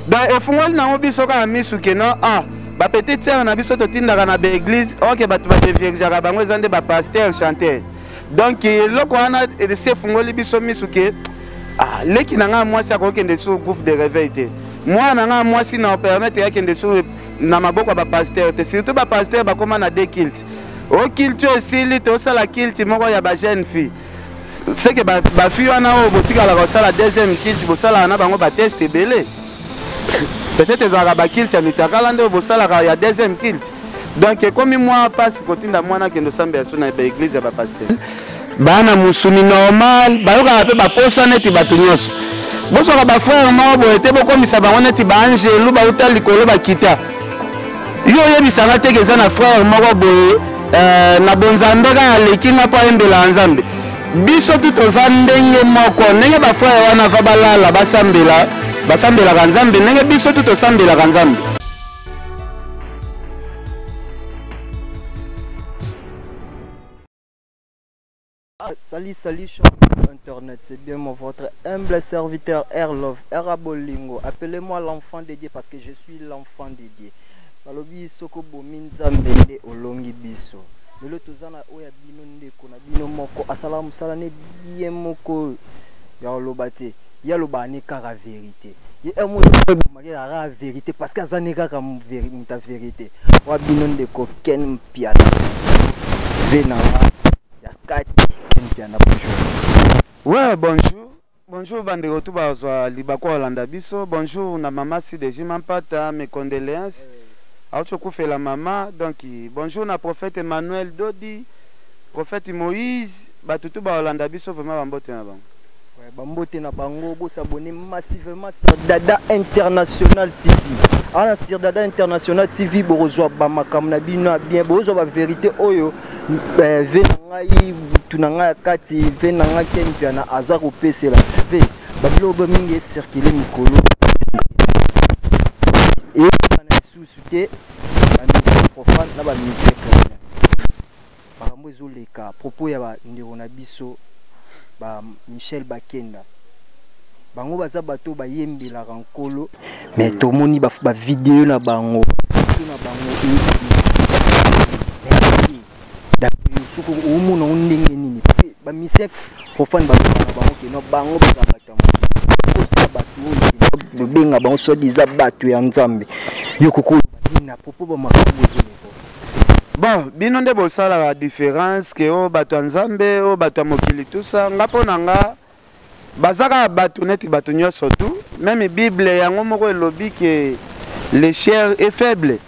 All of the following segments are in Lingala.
Donc efungoli nango biso kaka misu ke non, ah, bapetite sœur na biso totindaka na baeglise, oke bato badeviergeaka bango eza nde bapasteur chanteur. Donc eloko wana esi efungoli biso misu ke ah, leki na ngai mwasi akokende sur groupe de réveil te, mwana na ngai mwasi na opermettre akende sur na maboko ya bapasteur te, surtout bapasteur bakóma na deux culte. O culte oyo esili, tosala culte moko ya bajeune fille, seke bafille wana oyo botikalaka kosala deuxième culte, bosalaka na bango bateste ebele, peut-être ezalaka baculte ya mitakala nde oyo bosalaka ya deuxième culte. Donc ekomi mwa mpasi kotinda mwana akende osambela so na baeglise ya bapasteur. Bana mosuni normal bayokaka mpe baposa neti bato nyonso. Bozwaka bafrère moko boye te, bokomisa bango neti baangelu bauta likolo bakita. Yo oyebisanga teke eza na frère moko boye na bonzambe kaka aleki nga mpo ayembelaka Nzambe. Biso tu toza ndenge moko, ndenge bafrère wana va balala basambela, basambelaka Nzambe ndenge biso tu tosambelaka Nzambe. Ah, salut, salut, cher internet, c'est bien moi, votre humble serviteur Airlove, Airabolingo. Appelez-moi l'enfant de Dieu parce que je suis l'enfant de Dieu. Balobi soko bomi nzambe nde olongi biso. Lelo toza na oyo ya bino ndeko na bino moko asala mosala ne bien moko ya koloba te. Ye alobaka ne kaka vérité. Ye moko ebomaki kaka vérité parce que aza ne kaka moto ya vérité. Oyo bino ndeko Ken Mpiana. Ve na nga ya kati Ken Mpiana, bonjour. Ouais, bonjour. Bonjour bandeko tu bazwa libaku olanda biso. Bonjour na mama CDJ Mampata, mes condoléances. Auti okufela mama. Donc bonjour na prophète Emmanuel Dodi, prophète Moïse, bato tu baolanda biso vraiment bambote na bango. Ouais, bambote na bango, bosabonner massivement sur Dada International TV. Ana sur Dada International TV bokozwa ba makambo na bino ya bien, bokozwa ba vérité oyo ve na ngai butu na ngai ya kati, ve na ngai Ken Mpiana aza kopesela ve babiloko bo mingi ecircule mikolo eyebana lisusu te, ba musicien profane na ba musicien chrétien. Makambo ezoleka propos ya bandeko na biso ba Michel Bakenda, bango baza bato bayembelaka nkolo, mais tomoni ba video na bango, video na bango soki omona ngo ndenge nini, parce que ba musicien profane balobaka na bango ke non, bango baza bato ya mokili, kotia bato oyo bobenga bango soit disant bato ya Nzambe. Yo koko nini na propos ba makambo ezoleka? Bon, bino nde bosalaka différence ke oyo bato ya Nzambe, oyo bato ya mokili, tout ça. Nga mpo na nga baza kaka bato neti bato nyonso tu. Même Bible yango moko elobi ke le chair est faible.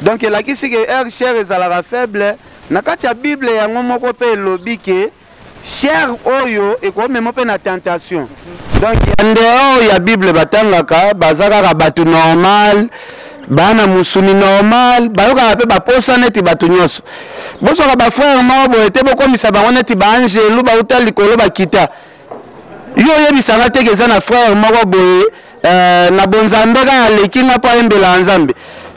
Donc elakisi ke heure chair ezalaka faible. Na kati ya Bible yango moko mpe elobi ke chair oyo ekomema mpe na tentation. Donc ya dehors ya Bible batangaka baza kaka bato normal, bana mosuni normal, bayokaka mpe baposa neti bato nyonso. Bozwaka bafrère moko boye te, bokomisa bango neti baangelu bauta likolo bakita. Yo oyebisanga teke eza na frère moko boye na bonzambe kaka aleki nga mpo ayembelaka Nzambe.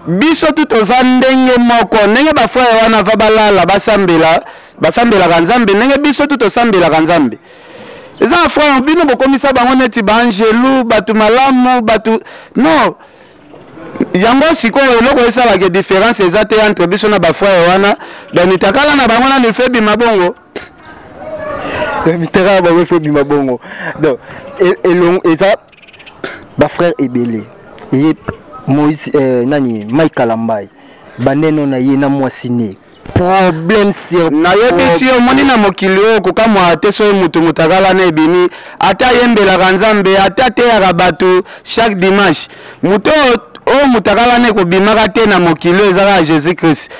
Biso tu toza ndenge moko, ndenge bafrère wana va balala basambela, basambelaka Nzambe ndenge biso tu tosambelaka Nzambe. Eza na frère bino bokomisa bango neti baangelu, bato malamu, bato non. Yango sikoyo eloko esalaka différence eza te entre biso na bafrère wana. Donc mitakala na bango nanu efe ebima bongo. Mitakala na bango efe ebima bongo. Donc elongo eza bafrère ebele. Ye Moïse, nani Mike Kalambay baneno na ye na mwasi ne problème sur nayebisi yo, omoni na mokili oyo kokamwaka te soki motu motakala na ebimi, ata ayembelaka Nzambe, ata ateyaka bato chaque dimanche, moto oyo motakala na ekobimaka te na mokili oyo eza kaka Jésus Christ.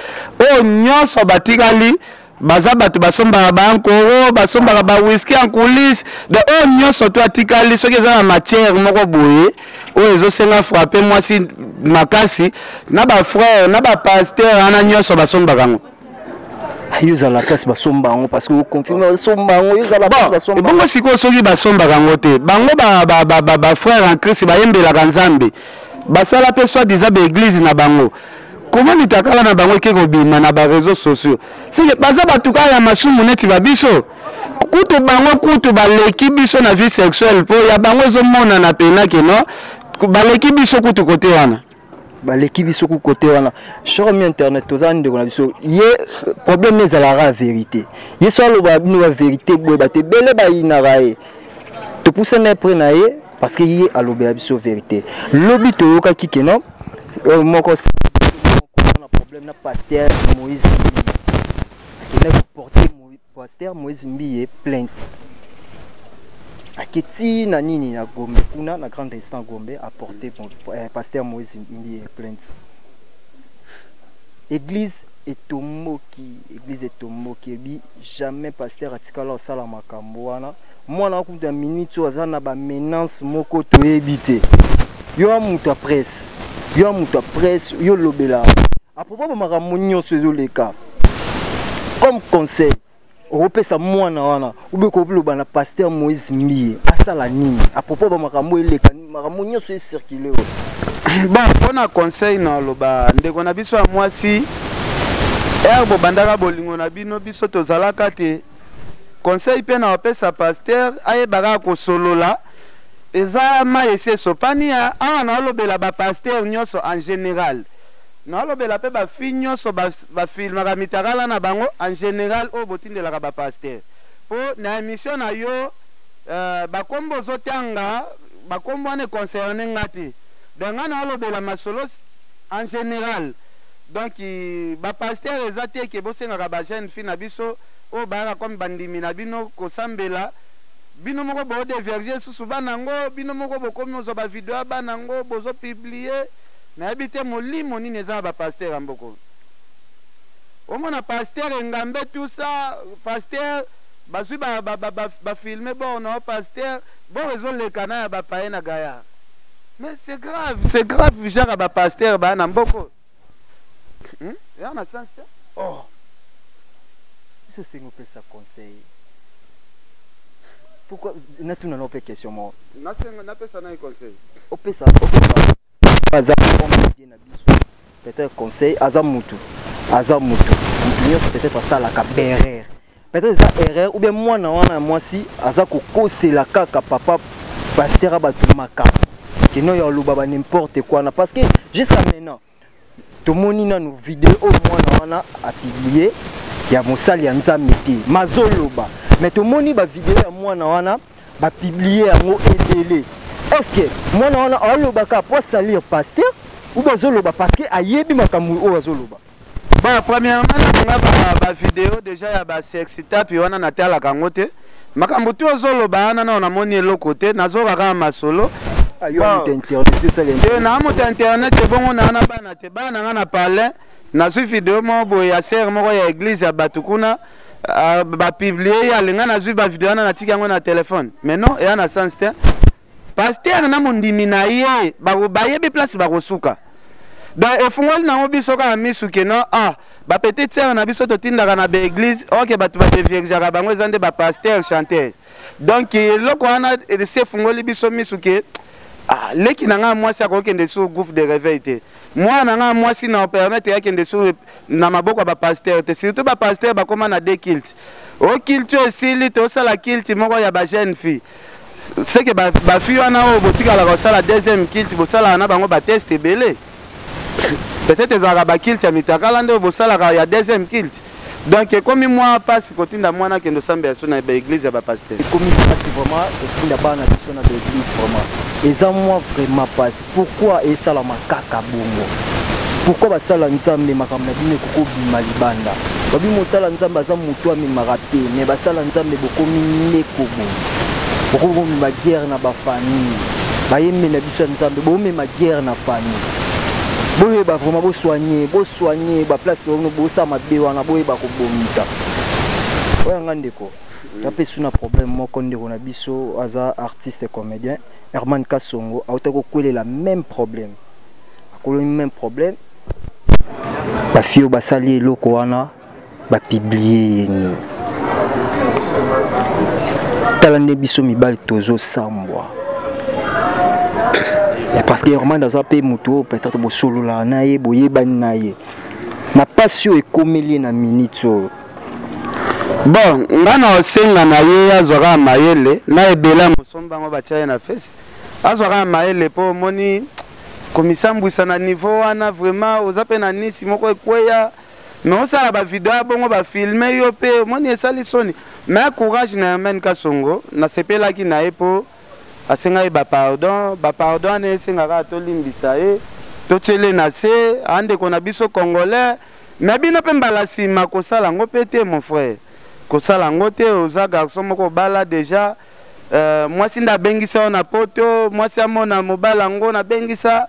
Oyo nyonso batikali baza bato basombaka ba ankoro, basombaka ba whisky en coulisse. Donc oyo nyonso to atikali soki eza na matière moko boye oyo ezosenga frappe mwasi makasi, na ba frère na ba pasteur wana nyonso basombaka yango. Yo ozala place basomba yango parce que oconfirme basomba yango, yo ozala place basomba. Bongo sikoyo soki basombaka yango te, bango ba frère en Christ bayembelaka Nzambe, basala mpe soit disant ba église na bango, comment mitakala na bango eke kobima na ba réseaux sociaux? Seke baza bato kaka ya masumu neti ba biso. Kutu bango kutu baleki biso na vie sexuelle, mpo ya bango ezomonana pena ke non. Baleki biso kutu kote wana. Baleki biso ku kote wana. Cher ami internet, toza ndeko na biso ye, problème ezalaka vérité. Ye so aloba bino ba vérité boye, bato ebele bayinaka ye. Topusana ye près na ye parce que ye alobela biso vérité. Lobi toyokaki ke non, moko na problème na pasteur Moïse Mbiye, akendaki koporter pasteur Moïse Mbiye plainte, aketi na nini na Gombe kuna, na grande instance Gombe, aporter pasteur Moïse Mbiye plainte. Église etomboki, église etomboki, ebi jamais pasteur atikala osala makambo wana. Mwana akuta minute oyo aza na bamenance moko toyebi te. Yo ya moto ya presse, yo ya moto ya presse, yo lobela à propos ba makambo nyonso ezoleka, comme conseil okopesa mwana wana ube koloba na pasteur Moïse Mbiye asala nini à propos ba makambo eleka, makambo nyonso ecircule oyo? Bon, mpona conseil na oloba, ndeko na biso ya mwasi, ere bobandaka bolingo na bino, biso tozalaka te. Conseil mpe na opesa pasteur, ayebaka kosolola. Eza mai esi esopani ya awa. Naolobela bapasteur nyonso en général, naolobela mpe bafille nyonso bafilmaka mitakala na bango en général, oyo botindelaka bapasteur. Mpo na émission na yo, bakombo ozotanga, bakombo wana econcerne nga te. Donc nga naolobela masolo en général. Donc bapasteur, eza te ke bosengaka bajeune fille na biso oyo bayaka comme bandimi na bino kosambela. Bino moko bodévierger susu bana yango, bino moko bokomi ozwa bavideo ya bana yango, bozopublier. Nayebi te molimo nini eza na bapasteur ya mboko. Omona pasteur engambe, tout ça, pasteur bazwi bafilme bor na pasteur, bor ezoleka na ya bapaye na gaya. Mais c'est grave, c'est grave, genre bapasteur baya na mboko. Ya na sens te. Oh, biso osengi opesa conseil, pourquoi natuna na mpe question moko? Nasenga napesa nai conseil. Opesa, opesa aza homme na biso peut-être conseil. Aza mutu, aza mutu, mutu nyonso peut-être asalaka berere, peut-être eza erreur ou bien mwana wana ya mwasi aza kokosela kaka papa pasteur ya bato makambo keno ya oloba ba n'importe quoi na, parce que jusqu'à maintenant tomoni nanu video oyo mwana wana apublier ya mosali ya Nzambe te mazoloba. Mais tomoni bavideo ya mwana wana bapublier yango ebele. Est ce que mwana wana alobaka po asalir pasteur ou bien azoloba parce que ayebi makambo oyo azoloba? Bon, premièrement, nalinga bavideo déjà ya basextape wana, natalaka yango te. Makambo tu ozoloba wana, nao namoni eloko te, nazoka kaka masolo. Yo moto internet, osala. Te, naa moto internet ebongo naa na bana te. Bana na nga na palin, nazwi video moko boye ya sere moko ya église ya bato kuna, bapublier ye, alinga nazwi bavideo wana, natiki yango na telefone. Mais non, eya na sens te. Pasteur na mondimi na ye bayebi place bakosuka. Donc efungoli nango biso kaka misu ke non, ah, bapetite sœur na biso totindaka na baeglise, oke bato badéviergeaka bango eza nde bapasteur chanteur. Donc eloko wana esi efungoli biso misu ke ah, leki na ngai mwasi akokende sur groupe de réveil te, mwana na ngai mwasi na opermettre akende sur na maboko ya bapasteur te. Surtout bapasteur bakóma na deux culte. O culte oyo esili, tosala culte moko ya bajeune fille. Seke bafille wana oyo botikalaka kosala deuxième culte, bosalaka na bango batest ebele. Peut-être ezalaka baculte ya mitakala nde oyo bosalaka ya deuxième culte. Donc ekomi mwa mpasi kotinda mwana akende osambela so na baeglise ya bapasteur. Ekomi mpasi vraiment kotinda bana biso na baeglise, vraiment eza mwa vraiment mpasi. Pourquoi esalama kaka bongo? Pourquoi basala Nzambe makambo na bino ekokobima libanda? Babi mosala Nzambe aza moto amemaka te, mais basala Nzambe bokomi ndeko boye, bokomi komema guerre na bafamille. Bayembe na biso ya Nzambe, bomema guerre na famille. Boyeba vraiment bosoigne, bosoigne baplace oyo bosala mabe wana, boyeba kobongisa. Oyo nga ndeko tape na problème moko, ndeko na biso aza artiste comédien Herman Kasongo, auta kokwelela même problème, akolomi même problème. Bafille oyo basali eloko wana, bapublier ye nini? Tala nde biso mibali tozosambwa, parce que Herman aza mpe moto oyo peut-être bosololaka na ye, boyebani na ye na mpasi oyo ekomeli ye na minute oyo. Bon, nga na osenga na ye azwaka mayele na ebele ya mosomba yango, batya ye na fesi. Azwa kaka mayele mpo omoni komisambwisa na niveau wana, vraiment oza mpe na nisi moko ekweya, mais osala bavideo ya bongo, bafilme yo mpe, omoni esali soni. Mais courage na Herman Kasongo, nasepelaki na ye mpo asengaki bapardon. Bapardon wana esengaka tolimbisa ye, totiele na se, andeko na biso congolais. Mais bino mpe mbala nsima kosala yango mpe te, mon frère, kosala yango te. Oza garçon moko obala déjà, mwasi nde abengisa yo na poto, mwasi amona mobali yango, nabengisa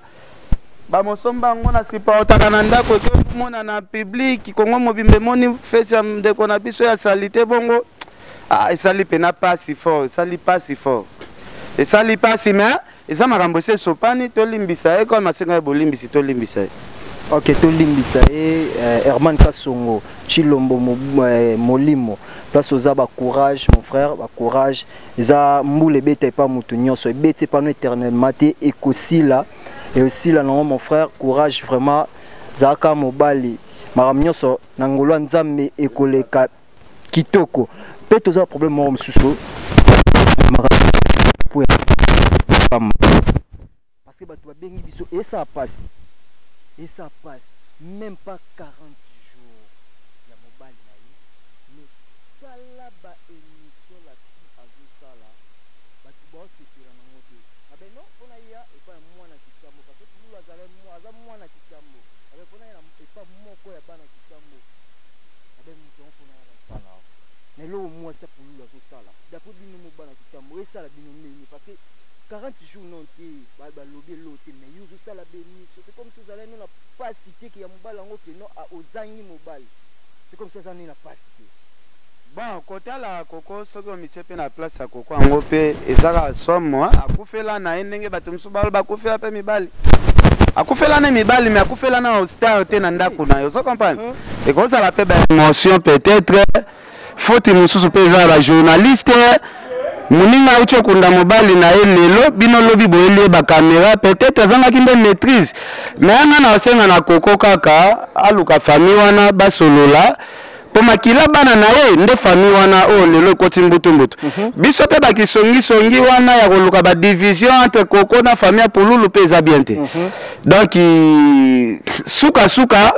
bamosomba yango na supportaka na ndako, eke komona na public, Kongo mobimba emoni fesi ya ndeko na biso ya salite bongo. Ah, esali mpena pasi fort, esali pasi fort, esali pasi. Mais eza makambo esi esopani, tolimbisa ye comme asenga ye bolimbisi, tolimbisa ye. Ok, tolimbisa ye. Herman Kasongo Chilombo, molimo place oza, bacourage mon frère, bacourage. Eza mbula ebeta epa motu nyonso, ebeti epano éternellement te, ekosila, ekosila nango. Mon frère, courage vraiment, zalaka mobali, makambo nyonso na ngolo ya Nzambe ekoleka kitoko. Mpe toza problème moko mosusu, makambo parce que bato babengi biso, esala pasi, esala pasi. Même pas 40 jours ya mobali na ye, mais tala baémission la fille azosala, bato baosepela nango te. Abe non, mpona ya epai ya mwana Kitambo, parce que Pululu azala, aza mwana Kitambo, abe mpona ya epa moko ya bana Kitambo, abe moto yango mpona ya kosala na eloko mwasi ya Pululu azosala. D'après bino mo bana Kitambo, esala bino ndenge? Parce que 40 jours non te, balobi eloko te, mais yo ozosala baémission, c'est comme si ozalaki no na pasi te ke ya mobali yango, ke no ozangi mobali, c'est comme si aza nde na pasi te. Bon, kotala Koko, soki omitie mpe na place ya Koko yango mpe eza kaka somo. Akufela na ye ndenge bato mosusu baloba, akufela mpe mibali, akufela na mibali, mais akufela na star te na ndako na ye, ozo comprendre? Ekozala mpe baémotion, peut-être faute mosusu mpe eza ya bajournaliste. Moninga auti okunda mobali na ye lelo, bino lobi boyeli ye bacaméra, peut-être azangaki nde maîtrise. Mais anga na osenga na Koko kaka aluka famille wana, basolola, mpo makila bana na ye nde famille wana oyo lelo ekoti mbutu-mbutu. Biso mpe bakisongisongi wana ya koluka badivision entre Koko na famille ya Pululu mpe eza bien te. Donc sukasuka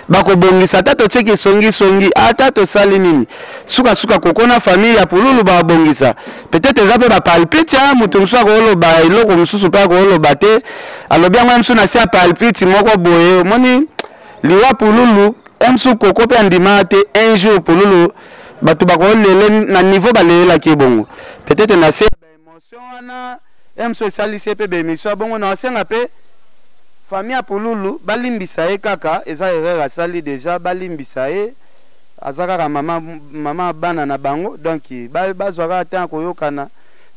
bakobongisa, ata totie kisongisongi, ata tosali nini, sukasuka Koko na famille ya Pululu bakobongisa. Peut-être eza mpe bapalpite, moto mosusu akoloba eloko mosusu mpe akoloba te, alobi yango mosusu na se ya palpite moko boye. Omoni liwa Pululu mosusu, Koko mpe andima te un jour Pululu bato bakolele na niveau balelelaki ye bongo. Peut-être na se baémotion wana mosusu esalisi ye mpe baémission ya bongo. Na osenga mpe famille ya Pululu balimbisa ye kaka, eza erreur asali déjà, balimbisa ye, aza kaka mama, mama bana na bango. Donc bazwa kaka ntango koyokana.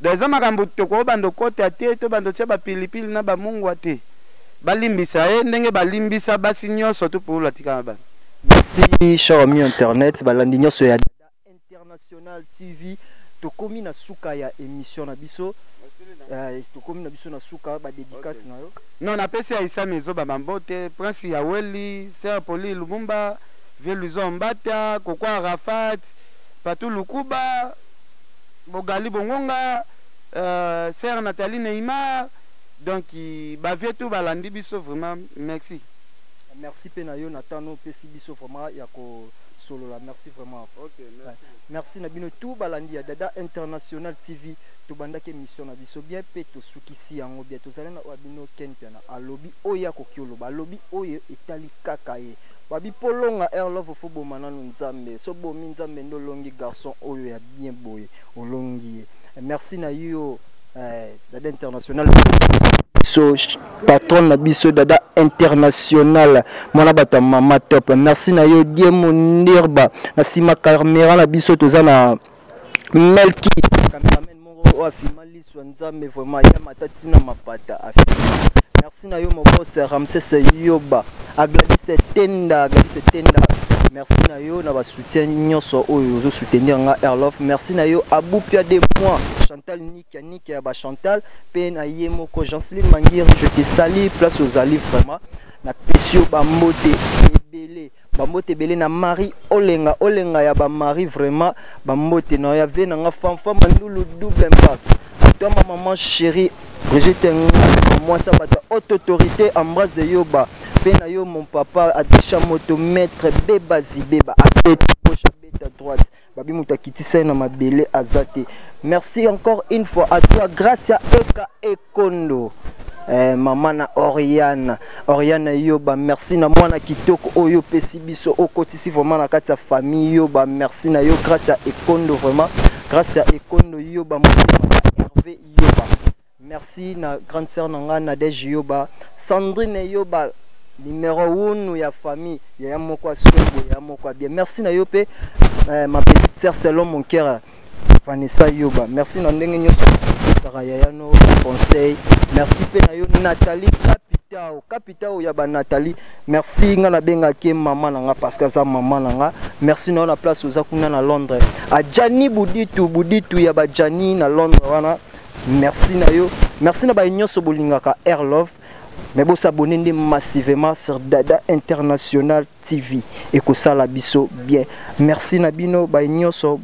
Donc eza makambo tokobanda okota te, tobanda otia bapilipili na bamungwa te. Balimbisa ye ndenge balimbisa basi nyonso tu. Pululu atikaka bana. Merci, cher ami internet, balandi nyonso ya International TV. Tokomi na suka ya émission na biso, tokomi na biso na suka. Badédicace na yo? Non, napesi Aisa Mezo bambote, Prince Yaweli, Sœur Poli Lumumba, Vieux Luison Mbata, Koko Arafat, Patou Lukuba, Bogali Bongonga, Sœur Nathalie Neymar. Donc bavieux tout balandi biso, vraiment merci. Merci mpe na yo Natano, opesi biso vraiment ya kosolola, merci vraiment. Okay, merci. Merci na bino tout balandi ya Dada International TV. Tobandaki émission na biso bien mpe tosukisi yango bien. Tozali na oyo bino Ken Piana, alobi oyo akoki oloba, alobi oyo etali kaka ye. Babi polonga air love, fo boma nanu Nzambe, so bomi Nzambe nde olongi. Garçon oyo ya bien boye, olongi ye. Merci na yo, Dada International, so patron na biso Dada International, mwana bato ya mama top. Merci na yo Diemo Ndirba na nsima caméra na biso. Toza na Melki, cameraman moko oyo afilma liso ya Nzambe, vraiment ya mata ntina mapata afilma. Merci na yo mobos Ramses Yoba, Agladis Tenda, Agladis Tenda, merci na yo na basoutien nyonso oyo ozosoutenir nga Airlof. Merci na yo Aboupia de moi, Chantal Nikia, Nikia ya bachantal, mpe na ye moko Janceline Mangiri, je te sali place ozali, vraiment napesi yo bambote ebele, bambote ebele. Na Marie Olenga, Olenga ya bamarie, vraiment bambote na yo ya ve na nga Fanfa Mandulu, double impact. toi ma maman chérie Brigitte Ngando, mwasi ya bato ya haute autorité Ambroise Yoba mpe na yo mon papa Adisha Moto maître Beba Zibeba abeta gauche abeta droite babi moto akitisa ye na mabele aza te. Merci encore une fois à toi Gracia Eka Ekondo. Mama na Oriane, Oriane Yoba, merci na mwana kitoko oyo opesi biso, okotisi vraiment na kati ya famille Yoba, merci na yo Gracia Ekondo, vraiment Gracia Ekondo Yoba, motema ya Hervé Yoba. Merci na grande sœur na nga Nadège Yoba, Sandrine Yoba numéro 1 ya famille, ya moko aswebo, ya moko bien. Merci na yo pe ma petite sœur selon mon cœur Vanessa Yoba. Merci na ndenge nyonso opesaka yaya no conseil. Merci pe na yo Nathalie Capitao, Capitao ya ba Nathalie. Merci nga na bengaki mama na nga parce que aza mama na nga. Merci na yo na place oza kuna na Londres. A Gianni Buditu, Buditu ya ba Gianni na Londres wana. Merci na yo. Merci na ba nyonso bolingaka Air Love. Mais bo s'abonner nde massivement sur Dada International TV et kosala biso bien. Merci na bino ba nyonso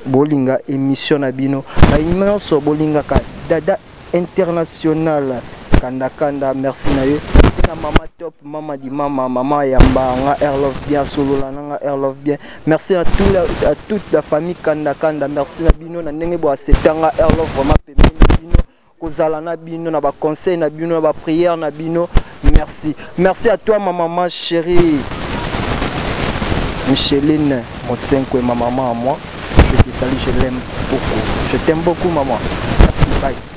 bolinga émission na bino. Ba nyonso bolingaka Dada International Kanda Kanda, merci na yo. Merci na mama top, mama di mama, mama yamba nga Air Love bien, solola na nga Air Love bien. Merci à tout la, à toute la famille Kanda Kanda. Merci na bino na ndenge bo accepter nga Air Love vraiment pembeni bino, kozala na bino na ba conseil na bino na ba prière na bino. Merci. Merci à toi ma maman chérie Micheline Mosenko, ma maman à moi. Je te salue, je l'aime beaucoup. Je t'aime beaucoup maman. Merci, bye.